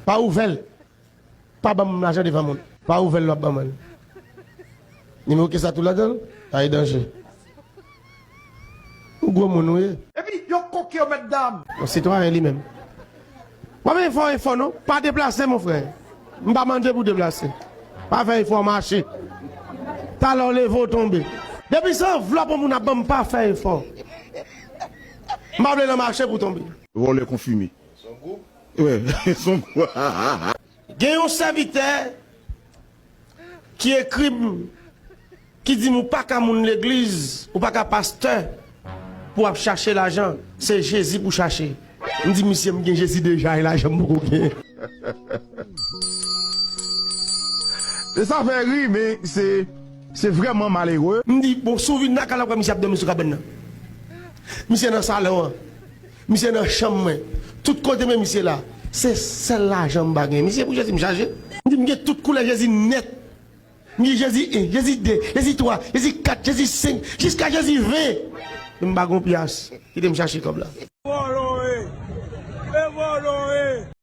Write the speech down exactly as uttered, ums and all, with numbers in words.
Pa ouvè l. Pa ban m lajan devan moun. Pa ouvè l, w ap ban mwen l. Nimewo kès la tou ladan l? Ay, danje. Ou gwo moun ou ye. Epi, yo koke yo, mèt dam. Yon sitwayen li menm. W ap fè efò, efò non. Pa deplase, mon frè. M pa mande pou deplase. Pa fè efò mache. Talè w leve w tonbe. Depi se anvlòp yon moun ap ban m, pa fè efò. M pa vle nan mache pou tonbe. Vòlè konfime. Wè, son gwo. Gen yon sèvitè ki ekri m, ki di m, ou pa ka moun legliz, ou pa ka pastè pou w ap chache lajan, se Jezi pou chache. M di misye, m gen Jezi deja, e lajan m poko gen. E sa fè ri, men se, se vrèman malere. M di, bon, si w vin nan kay la, w ap wè misye ap dòmi sou kabann nan. Misye nan salon an. Misye nan chanm mwen. Tout kote men misye la. Se sèl lajan m pa gen. Misye, pou Jezi m chaje. M di m gen tout koulè Jezi nèt. M gen Jezi en, Jezi de, Jezi twa, Jezi kat, Jezi senk, jiska Jezi ven. Men m pa gon pyas. Kite m chache kòb la.